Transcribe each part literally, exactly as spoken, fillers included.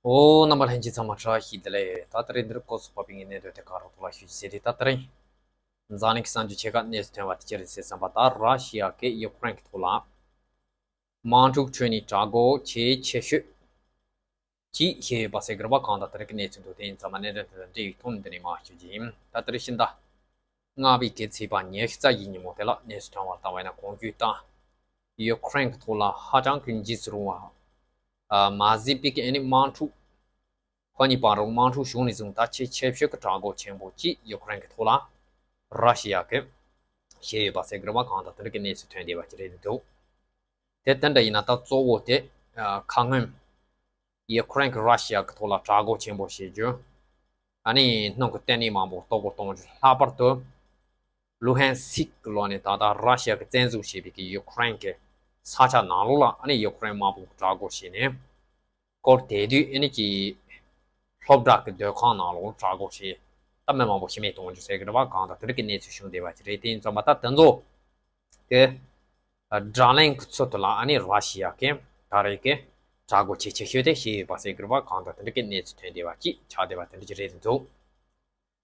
ཨོ། རྣམ་པ་ལྷན་རྒྱས་ཚང་མ་བཀྲ་ཤིས་བདེ་ལེགས། ད་དེ་རིང་འདིར་སྐོར་ཚུགས་པ་པའི་གནད་དོན་དེ་ག་རོགས་ཐོག་ལ་ཞུ་རྒྱུ་ཟེར་ཏེ། ད་དེ་རིང་འཛམ་གླིང་གི་གསར་འགྱུར་ཆེ་ཁག་གནས་སུ་ཐོན་པ་དེ་ཅི་རེད་ཟེར་བསམ་པ། ད་ར་ཤི་ཡ་གིས་ཡུ་ཀེ་རེན་གྱི་ཐོག་ལ་དམག་འཁྲུག་ཁྲོད་ནས་དྲག་རྒོལ་ཇེ་ཆེ་ཤོས་ཅིག་བྱས་ཡོད་པ་ཟེར་གྱི་རེད་པ། གང་ལྟར་དེ་རིང་གི་གནས་ཚུལ་འདུག་དེ་ཡིན་ཙང་མ་གནད་དོན་དེ་དང་འབྲེལ་བའི་ཐོག་ནས་འདི་ནས་མར་ཞུ་རྒྱུ་ཡིན། ད་དེ་རིང་ཕྱི་ཟླ་ལྔ་པའི་གི་ཚེས་པ་ཉི་ཤུ་རྩ་བཞིའི་ཉིན་མོ་དེ་ལ་གནས་སུ་ཐོན་པར་བལྟ་བ་ཡིན་ན། གོང་ཞུས་ལྟར་ཡུ་ཀེ་རེན་གྱི་ཐོག་ལ་ཧ་ཅང་གི་འཇིགས་སུ་རུང་བ། ཨ། མ་བཟོད་པའི་གི་ཨ་ནི་དམག་འཁྲུག་ཁོ་གཉིས་བར་དུ་དམག་འཁྲུག་བྱུང་ནས་བཟུང་ད་ཆེས་ཆེ་ཤོས་ཀྱི་དྲག་རྒོལ་ཆེན་པོ་གཅིག་ཡུ་ཀེ་རེན་གྱི་ཐོག་ལ་ར་ཤི་ཡ་གིས་བྱས་ཡོད་པ་ཟེར་གྱི་རེད་པ། གང་ལྟར་དེ་འདྲ་གི་གནས་ཚུལ་ཐོན་བསྡད་པ་ཅིག་རེད་འདུག་དེ་དེ་འདྲ་ཡིན་ན་ད་གཙོ་བོ་དེ། ཨ། ཁ་སྔོན་ཡུ་ཀེ་རེན་གྱིས་ར་ཤི་ཡ་གི་ཐོག་ལ་དྲག་རྒོལ་ཆེན་པོ་བྱེད་རྒྱུ། ཨ་ནི་སྣུམ་གྱི་ལྟེ་གནས་མང་པོ་གཏོར་རྒོལ་གཏོང་རྒྱུ། ལྷག་པར་དུ་ལུ་ཧན་སིག་གི་ལོགས་ནས་ད་ལྟ་ར་ཤི་ཡ་གིས་བཙན་འཛུལ་བྱས་པའི་གི་ཡུ་ཀེ་རེན་གྱི་ས་ཆ་ནང་ལོགས་ལ་ཨ་ནི་ཡུ་ཀེ་རེན་དམག་དཔུང་གིས་དྲག་རྒོལ་བྱས་ནས། སྐོར་དེ་དུས་ཨ་ནི་ཀྱི་སློབ་གྲྭ་གི་སྡོད་ཁང་ནང་ལོགས་དྲག་རྒོལ་བྱས། ད་མི་མང་པོ་ཤི་རྨས་གཏོང་རྒྱུ་ཟེར་གྱི་རེད་པ། གང་ལྟར་དེ་འདྲ་གི་གནས་ཚུལ་བྱུང་བསྡད་པ་ཅིག་རེད། དེ་ཡིན་ཙང་མ་ད་དེ་ཚོ་གི་བགྲོ་གླེང་གི་ཚུལ་དུ་ལ་ཨ་ནི་ར་ཤི་ཡ་གིས་ད་རེས་ཀྱི་དྲག་རྒོལ་ཆེས་ཆེ་ཤོས་དེ་བྱས་ཡོད་པ་ཟེར་གྱི་རེད་པ། གང་ལྟར་དེ་འདྲ་གི་གནས་ཚུལ་ཐོན་བསྡད་པ་ཅིག་ཆགས་བསྡད་པ་དེ་འདྲ་ཅིག་རེད་འདུག་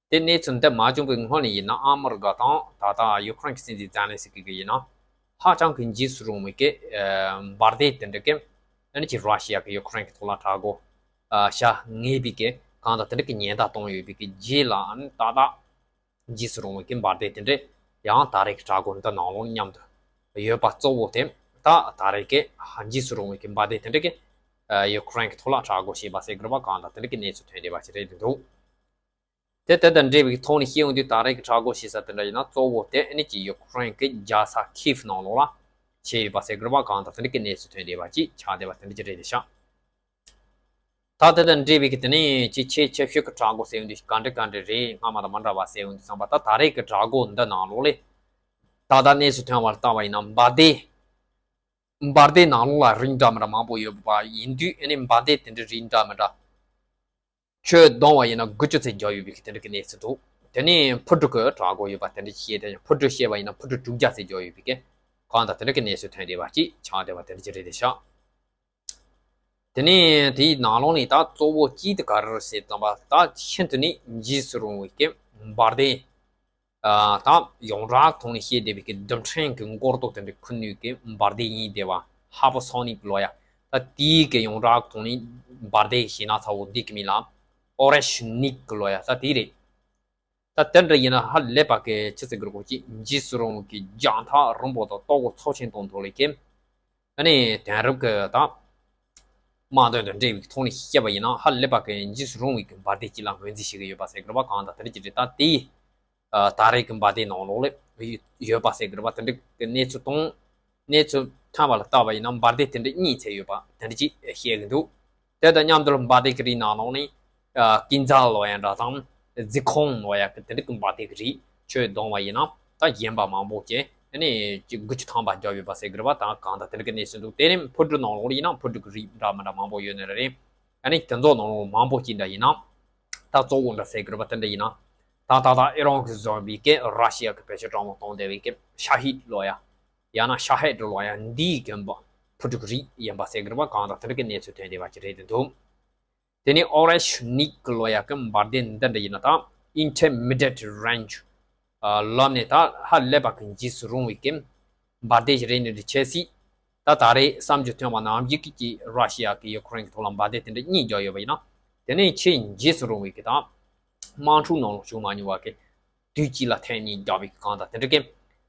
དེ་གནས་ཚུལ་འདི་མ་བྱུང་བའི་སྔོན་ནས་ཡིན་ན། ཨ་མི་རི་ཀ་དང་ད་ལྟ་ཡུ་ཀེ་རེན་གྱི་སྲིད་འཛིན་ཛེ་ལན་སི་ཀི་གིས་ཡིན་ན་ཧ་ཅང་གི་འཇིགས་སུ་རུང་བའི་གི་ཨ་འབར་མདེལ་དེ་འདྲ་གི་ཨ་ནི་ཀྱི་ར་ཤི་ཡ་གིས་ཡུ་ཀེ་རེན་གྱི་ཐོག་ལ་དྲག་རྒོལ་ཨ་བྱ་ངེས་པའི་གི་གང་ལྟར་དེ་འདྲ་གི་ཉེན་བརྡ་བཏང་ཡོད་པའི་གི་རྗེས་ལ། ཨ་ནི་ད་ལྟ་འཇིགས་སུ་རུང་བའི་གི་འབར་མདེལ་དེ་འདྲ་ཡང་ད་རེས་ཀྱི་དྲག་རྒོལ་འདི་ནང་ལོགས་མཉམ་དུ་ཡོད་པ་གཙོ་བོ་དེ། ད་ད་རེས་ཀྱི་འཇིགས་སུ་རུང་བའི་གི་འབར་མདེལ་དེ་འདྲ་གི་ཨ་ཡུ་ཀེ་རེན་གྱི་ཐོག་ལ་དྲག་རྒོལ་བྱས་པ་ཟེར་གྱི་རེད་པ། གང་ལྟར་དེ་འདྲ་གི་གནས་ཚུལ་ཐོན་བསྡད་པ་ཅིག་རེད་འདུག་དེ་དེ་དང་འབྲེལ་བའི་ཐོག་ནས་བཤད་ཡོང་དུས། ད་རེས་ཀྱི་དྲག་རྒོལ་བྱེད་ས་དེ་འདྲ་ཡིན་ན་གཙོ་བོ་དེ་ཨ་ནི་ཀྱི་ཡུ་ཀེ་རེན་གྱི་རྒྱལ་ས་ཁིབ་ནང་ལོགས་ལ་བྱས་ཡོད་པ་ཟེར་གྱི་རེད་པ། གང་ལྟར་དེ་འདྲ་གི་གནས་ཚུལ་ཐོན་བསྡད་པ་ཅིག་ཆགས་བསྡད་པ་དེ་འདྲ་ཅིག་རེད་ཤག་ད་དེ་དང་འབྲེལ་བའི་གི་དེ་ནས་ཅིག་ཆེས་ཆེ་ཤོས་ཀྱི་དྲག་རྒོལ་ཟེར་ཡོང་དུས་ག་འདྲ་ག་འདྲ་རེད། སྔ་མ་དང་མ་འདྲ་བ་ཟེར་ཡོང་དུས་ཙམ་པ། ད་ད་རེས་ཀྱི་དྲག་རྒོལ་འདི་ནང་ལོགས་ལ་ད་ལྟ་གནས་ཚུལ་ཐོན་པར་ལྟ་བ་ཡིན་ན། འབར་མདེལ་འབར་མདེལ་ནང་ལོགས་ལ་རིགས་འདྲ་མི་འདྲ་མང་པོ་ཡོད་པ་ཡིན་དུས། ཨ་ནི་འབར་མདེལ་དེ་འདྲ་རིགས་འདྲ་མི་འདྲ་ཁྱོན་བསྡོམས་པ་ཡིན་ན་དགུ་བཅུ་ཙམ་བརྒྱབ་ཡོད་པའི་གི་དེ་འདྲ་གི་གནས་ཚུལ་འདུག་དེ་ནས་འཕུར་གྲུ་གི་དྲག་རྒོལ་ཡོད་པ་དེ་འདྲ་བཤད་དེ། འཕུར་གྲུ་བཤད་པ་ཡིན་ན་འཕུར་གྲུ་དྲུག་བརྒྱ་ཙམ་བརྒྱབ་ཡོད་པའི་གི་གང་ལྟར་དེ་འདྲ་གི་གནས་ཚུལ་ཐོན་བསྡད་པ་ཅིག་ཆགས་བསྡད་པ་དེ་འདྲ་ཅིག་རེད་དེ་ཤག་དེ་ནས་དེའི་ནང་ལོགས་ནས་ད་གཙོ་བོ་གཅིག་དེ་ག་རེ་རེད་ཟེར་དུས་ཙམ་པ། ད་ཤིན་ཏུ་ནས་འཇིགས་སུ་རུང་བའི་གི་འབར་མདེལ། ཨ། ད་ཡོངས་གྲགས་ཐོག་ནས་བཤད་བསྡད་པའི་གི་རྡུལ་ཕྲན་གྱི་འགོ་ཐོག་དེ་འདྲ་ཁུར་ནུས་ཀྱི་འབར་མདེལ་ཡིན་བསྡད་པ། ཧ་པར་སོ་ནིག་ལབ་ཡ། ད་དེའི་གི་ཡོངས་གྲགས་ཐོག་ནས་འབར་མདེལ་ཞེ་ན་ཚ་བོ་འདི་གི་མིང་ལ་ཨོ་རེ་ཤི་ནིག་ལབ་ཡ་ད་དེ་རེད། ད་དེ་འདྲ་ཡིན་ན་ཧ་ལས་པ་གི་ཆི་ཟེར་དགོས་རེད། ཅིག་འཇིགས་སུ་རུང་བའི་གི་རྒྱང་ཐག་རིང་པོ་དང་ལྟོ་གོས་ཚབས་ཆེན་གཏོང་ཐུབ་ལེ་གི། ཨ་ནི་དེང་རབས་ཀྱི་ད་དམག་དོན་དང་འབྲེལ་བའི་ཐོག་ནས་བཤད་པ་ཡིན་ན། ཧ་ལས་པ་གི་འཇིགས་སུ་རུང་བའི་གི་འབར་མདེལ་ཅིག་ལ་ངོས་འཛིན་བྱེད་ཀྱི་ཡོད་པ་ཟེར་གྱི་རེད་པ། གང་ལྟར་དེ་འདྲ་ཅིག་རེད། ད་དེའི་ཨ་ད་རེས་ཀྱི་འབར་མདེལ་ནང་ལོགས་ལ་ཡོད་པ་ཟེར་གྱི་རེད་པ། དེ་འདྲ་གི་གནས་ཚུལ་དང་གནས་ཚུལ་ཐོན་པ་ལ་བལྟས་པ་ཡིན་ན། འབར་མདེལ་དེ་འདྲ་གཉིས་ཚད་ཡོད་པ་དེ་འདྲ་ཅིག་བཤད་ཀྱི་འདུག་དེ་དང་མཉམ་དུ་འབར་མདེལ་གྱི་རིགས་ནང་ལོགས་ནས་ཨ་ཀིན་ཛ་ལབ་ཡ་འདྲ་དང་ཛི་ཁོང་ལབ་ཡ་གི་དེ་འདྲ་གི་འབར་མདེལ་གྱི་རིགས་ཁྱོན་བསྡོམས་པ་ཡིན་ན་ད་གཞན་པ་མང་པོ་ཅིག་ཨ་ནི་ཅིག་དགུ་བཅུ་ཐམ་པ་བརྒྱབ་ཡོད་པ་ཟེར་གྱི་རེད་པ། ད་གང་ལྟར་དེ་འདྲ་གི་གནས་ཚུལ་འདུག་དེ་ནས་འཕུར་གྲུ་ནང་ལོགས་ལ་ཡིན་ན་འཕུར་གྲུ་གི་རིགས་འདྲ་མི་འདྲ་མང་པོ་ཡོད་ནི་རེད། ཨ་ནི་དེ་ཚོ་ནང་ལོགས་མང་པོ་ཅིག་འདྲ་ཡིན་ན། ད་གཙོ་བོ་འདྲ་ཟེར་གྱི་རེད་པ། དེ་འདྲ་ཡིན་ན་ད་ད་ད་ཨི་རན་གྱིས་བཟོས་པའི་གི་ར་ཤི་ཡ་གི་བེད་སྤྱོད་དྲག་མོ་གཏོང་བསྡད་པའི་གི་ཤ་ཧིད་ལབ་ཡ། ཡང་ན་ཤ་ཧེད་ལབ་ཡ་འདིའི་གི་འཕུར་གྲུ་གི་རིགས་ཡིན་པ་ཟེར་གྱི་རེད་པ། གང་ལྟར་དེ་འདྲ་གི་གནས་ཚུལ་ཐོན་བསྡད་པ་ཅིག་རེད་དེ་འདུག་དེ་ནས་ཨོ་རེ་ཤི་ནིག་ལབ་ཡ་གི་འབར་མདེལ་འདི་འདྲ་ཡིན་ན། ད་Intermediate Range ལབ་ནས་ད་ཧ་ལས་པ་གི་འཇིགས་སུ་རུང་བའི་གི་འབར་མདེལ་ཞིག་རེད་ནི་འདི་ཆེ་སྲིད། ད་ད་རེས་བསམ་རྒྱུ་ཐོན་པ་ནང་བཞིན་གྱི་ར་ཤི་ཡ་གི་ཡུ་ཁུ་རེན་གྱི་ཐོག་ལ་འབར་མདེལ་དེ་འདྲ་གཉིས་བརྒྱབ་ཡོད་པ་ཡིན་ན། དེ་ནས་ཆེས་འཇིགས་སུ་རུང་བའི་གི་དང་། དམག་འཁྲུག་ནང་ལ་བྱུང་མ་མྱོང་བ་གི། དུས་གཅིག་ལ་ཐེངས་གཉིས་བརྒྱབ་པའི་གང་དང་དེ་འདྲ་གི།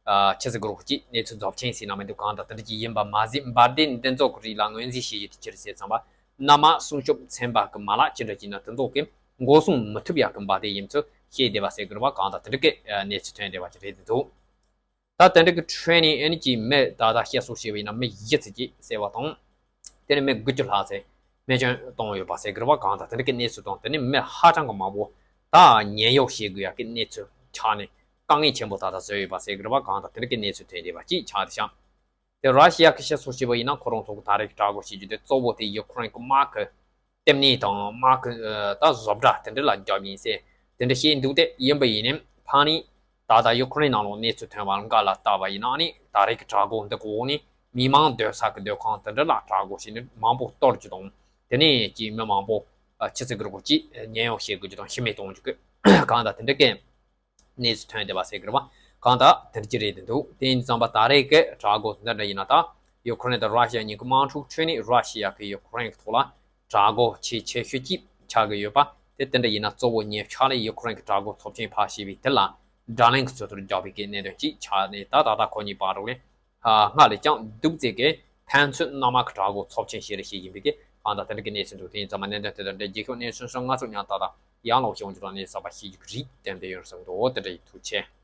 ཨ་ཆི་ཟེར་དགོས་རེད། གཅིག་གནས་ཚུལ་རྫོགས་ཆེན་ཟེར་ན་མི་འདུག་གང་དང་དེ་འདྲ་གི་ཡིན་པ་མ་ཟད། འབར་མདེལ་འདི་ཚོ་གི་རིགས་ལ་ངོས་འཛིན་བྱེད་ཡུལ་དེ་ཅི་རེད་ཟེར་ཙམ་པ། གནམ་དམག་སྲུང་སྐྱོབ་ཚན་པ་གི་མ་ལག་ཅི་འདྲ་ཅིག་ན་དེ་ཚོ་གི་འགོག་སྲུང་མི་ཐུབ་ཡག་གི་འབར་མདེལ་ཡིན་ཚུལ་བཤད་བསྡད་པ་ཟེར་དགོས་རེད་པ། གང་དང་དེ་འདྲ་གི་ཨ་གནས་ཚུལ་ཐོན་བསྡད་པ་ཅིག་རེད་འདུག་ད་དེ་འདྲ་གི་ཁྲོད་ནས་ཨ་ནི་གཅིག་མི་ད་ལྟ་བཤད་སྲོལ་བྱས་པ་ཡིན་ན་མི་བཞི་ཙམ་ཅིག་བསད་པ་དང་། དེ་ནས་མི་དགུ་བཅུ་ལྷག་ཙམ་རྨས་སྐྱོན་བཏང་ཡོད་པ་ཟེར་གི་རེད་པ། གང་དང་དེ་འདྲ་གི་གནས་ཚུལ་དང་། དེ་ནས་མི་ཧ་ཅང་གི་མང་པོ་ད་ཉེན་གཡོལ་བྱེད་དགོས་ཡག་གི་གནས་ཚུལ་ཆགས་ནས་དཀའ་ངལ་ཆེན་པོ་ད་ལྟ་བཟོས་ཡོད་པ་ཟེར་གི་རེད་པ། གང་དང་དེ་འདྲ་གི་གནས་ཚུལ་ཐོན་བསྡད་པ་ཅིག་ཆགས་བསྡད་ཤག་དེ་ར་ཤི་ཡ་གི་བཤད་སྲོལ་བྱས་པ་ཡིན་ན། ཁོ་རང་ཚོ་གི་ད་རེས་ཀྱི་དྲག་རྒོལ་བྱེད་རྒྱུ་དེ་གཙོ་བོ་དེ་ཡུ་ཁུ་རེན་གི་དམག་གི་ལྟེ་གནས་དང་དམག་གི་ད་བཟོ་གྲྭ་དེ་འདྲ་ལ་རྒྱབ་ཡིན་ཟེར་དེ་འདྲ་བཤད་འདུག་དེ་ཡིན་པ་ཡིན་ནའི་ཕ་ནི་ད་ལྟ་ཡུ་ཁུ་རེན་ནང་ལོགས་གནས་ཚུལ་ཐོན་པ་འགའ་ལ་བལྟས་པ་ཡིན་ན། ཨ་ནི་ད་རེས་ཀྱི་དྲག་རྒོལ་འདི་གི་འོག་ནས་མི་མང་སྡོད་ས་གི་སྡོད་ཁང་དེ་འདྲ་ལ་དྲག་རྒོལ་བྱས་ནས་མང་པོ་གཏོར་རྒྱུ་དང་། དེ་ནས་ཀྱི་མི་མང་པོ་ ཨ་ཆི་ཟེར་གི་རེད་གོ་ཅི་ཉེན་གཡོལ་བྱེད་དགོས་རྒྱུ་དང་ཤི་རྨས་གཏོང་རྒྱུ་གི་གང་ལྟར་དེ་འདྲ་གི་གནས་ཚུལ་ཐོན་བསྡད་པ་ཟེར་གི་རེད་བ། གང་ལྟར་དེ་འདྲ་ཅིག་རེད་འདུག་དེ་ཡིན་ཙང་པ་ད་རེས་ཀྱི་དྲག་རྒོལ་འདི་འདྲ་ཡིན་ན་ད་ཡུ་ཁུ་རེན་དང་ར་ཤི་ཡ་གཉིས་ཀྱི་དམག་འཁྲུག་ཁྲོད་ནས་ར་ཤི་ཡ་གིས་ཡུ་ཁུ་རེན་གྱི་ཐོག་ལ་དྲག་རྒོལ་ཆེས་ཆེ་ཤོས་ཀྱི་ཆགས་ཀྱི་ཡོད་པ། དེ་དེ་འདྲ་ཡིན་ན་གཙོ་བོ་ཉེ་ཆར་ལ་ཡུ་ཁུ་རེན་གྱི་དྲག་རྒོལ་ཚབས་ཆེན་ཕར་བྱས་པའི་དེ་ལ་དགྲ་ལན་གྱི་ཚུལ་དུ་རྒྱག་པའི་གི་གནད་དོན་ཅིག་ཆགས་ནས་ད་ད་ལྟ་ཁོ་གཉིས་བར་རོགས་ལས་སྔར་ལས་ཀྱང་སྡུག་ཙེ་གི་ཕན་ཚུན་གནམ་དམག་གི་དྲག་རྒོལ་ཚབས་ཆེན་བྱེད་རེས་བྱེད་བཞིན་པའི་གི་གང་ལྟར་དེ་འདྲ་གི་གནས་ཚུལ་འདུག་དེ་ཡིན་ཙང་མ་གནད་དོན་དེ་དང་འབྲེལ་རྒྱལ་ཁབ་གནས་ཚུལ་སོགས་ང་ཚོ་ཉམས་ཏག་ཏག་ཡང་ལོག་བྱུང་རྒྱུ་དང་གནས་ཚུལ་གསར་པ་ཤེས་རྒྱུ་གི་རིགས་ཏན་ཏན་ཡོད་བསམ་འདུག་དེ་འདྲ་ཡིན། ཐུགས་རྗེ་ཆེ།